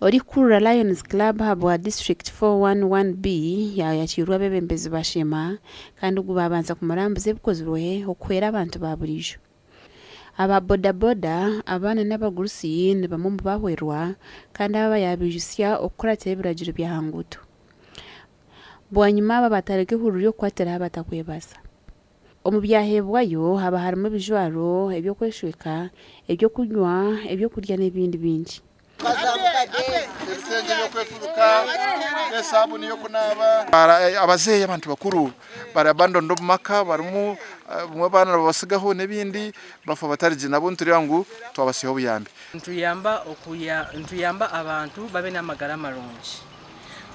Orikukurira Lions Club ahabwa disiturikiti 411B yaayakiirwa abeebembezi ba Sheema kandi ogu baabanza kumurambuza ebikozirwe okuhwera abantu ba buriijo. Aba boda boda, abaana n'abagurusi ni bamwe omu baahwerwa kandi aba yaabaijutsya okukuratira ebiragiro by'aha nguuto. Bwanyima aba baatareka ehururu y'okukwatiraho abatakwebaasa. Omu byaheebwayo haba harimu ebijwaro, eby'okweshweka, eby'okunywa, eby'okurya n'ebindi bingi. Ebitengye by'okwefubika n'esaabuni y'okunaaba. Abazeeyi abantu bakuru bari abandoned omu maka barimu obumwe abaana nibabasigaho n'ebindi bafa batari gye nabo nitureeba ngu twabasiiha obuyambi. Nituyamba abantu babe n'amagara marungi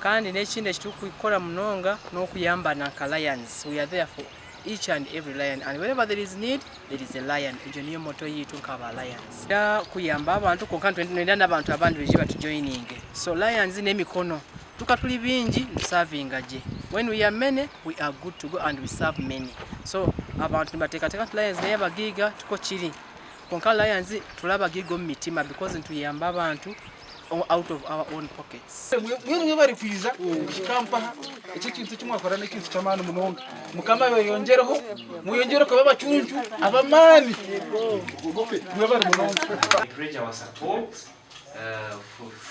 kandi n'ekindi eki turikukora munonga n'okuyambana nka Lions, we are there for each and every lion and wherever there is need there is a lion egyo niyo motto yaitu nka ba lions. Kuyamba abantu kwonka nitwenda n'abantu abandi baije batujoyininge so lions n'emikono tuka turi baingi nitusavinga gye when we are many we are good to go and we serve many so abantu nibateekateeka nti lions n'eyabagaiga tikwo kiri kwonka lions turi abagaiga omu mitima because nituyamba abantu out of our own pockets. Mbwenu mwebare kwija kuhika mpaha. Eki ekintu eki mwakora n'ekintu ky'amaani munonga. Mukama abeeyongyereho, mweyongyere kuba abacuncu ab'amaani. Mwebare munonga. Encourage our support uh,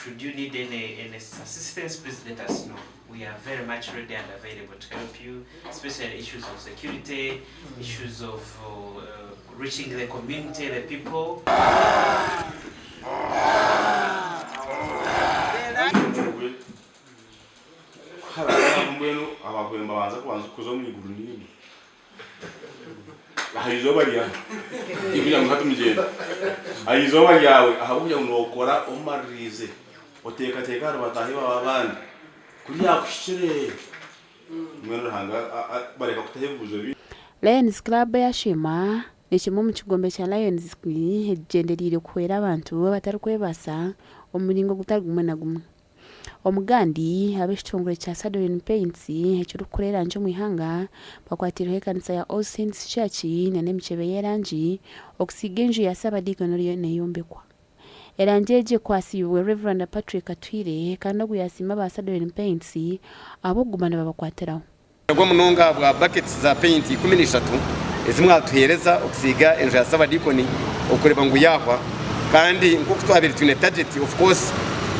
should you need any, any assistance please let us know we are very much ready and available to help you especially issues of security issues of uh, reaching the community the people Ku haraabe hariho mbwenu abahwere nibabanza kubanza kuza omu iguru niimwe. Aha izooba ryawe, tikugira ngu hati mugyende. Aha izooba ryawe ahabw'okugira ngu nookora omaririize, oteekateeke ahari bataahi baawe abandi, ku ryakuhikire, mbwenu Ruhanga bareka kutaho ebibuuzo bingi. Lions Club eya Sheema ni kimwe omu kigombe kya Lions ekigyendereire kuhwera abantu abatarikwebaasa omu muringo gutari gumwe na gumwe. Omugandi, ab'ekitongore kya Sadolin Paints ekirikukora erangi omu ihanga bakwatiireho ekanisa ya All Saints Church nana emikyebe y'erangi okusiiga enju ya Ssaabadiikoni eriyo neeyombekwa. Erangi egi ekwatsiibwe Rev. Patrick Katwire kandi ogu yaasiima aba Sadolin Paints ahabw'okuguma nibabakwatiraho. Nagwa munonga ahabwa buckets za paint 13 ezi mwatuhereza okusiiga enju ya Ssabadiikoni okureeba ngu yaahwa kandi nk'oku twabaire twine target of course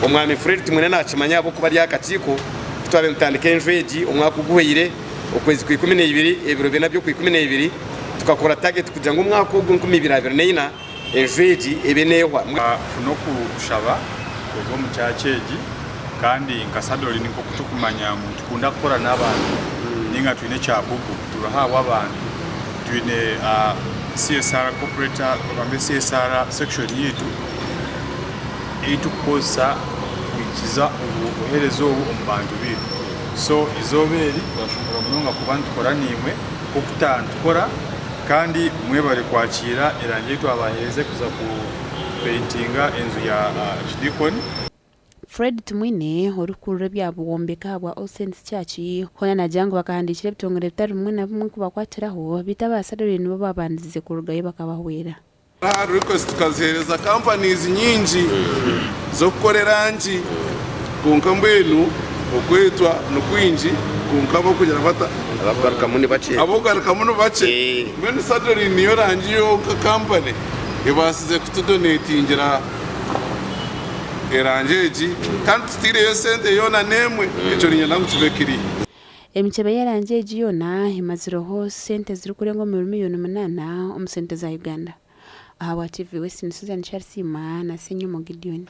Omwami Fred Tumwine nakimanya ahabw'okuba ari aha kakiiko ku twabaire nitutandika enju egi omwaka oguhweire okwezi kwa 12 ebiro bina by'okwa 12 tukakora target kugira ngu omwaka ogu 2024 enju egi ebe neehwa. Twafuna okushaba kuruga omu church egi kandi nka Sadolin nk'oku turikumanya ngu nitukunda kukora n'abantu ninga twine ekyabugu turiho ahabw'abantu twine CSR corporate ogambe CSR section yaitu ei turikukozesa kuhikiza obuheereza obu omu bantu baitu so eizooba eri twashemererwa munonga kuba nitukora naimwe nk'oku twaaba nitukora. Kandi mwebare kwakiira erangi ei twabaheereze kuza ku peintinga enju ya Archdeacon. Fred Tumwine, orikukurira ebya bwombeka ahabwa All Saints Church, hoona naagira ngu bakahandiikira ebitongore bitari bimwe na bimwe kubakwatiraho beitu aba Sadolin nibo baabandize kurugayo bakabahwera. Aha request tukazihereza companies nyingi z'okukora erangi kwonka mbwenu okwetwa nikwingi kwonka abokugira bata Abakugarukamu ni bakye. Abokugarukamu ni bakye. Mbwenu Sadolin niyo rangi yonka company ebaasize kutudonetingira erangi egi kandi tutaireyo sente yoona n'emwe ekyo niinyenda ngu kibe kiri. Emikyebe y'erangi egi yoona emazireho sente zirikurenga omuri miriyoni munaana omu sente za Uganda. Ahabwa TV West ni Susan Kyarisiima na Ssenyomo Gideon.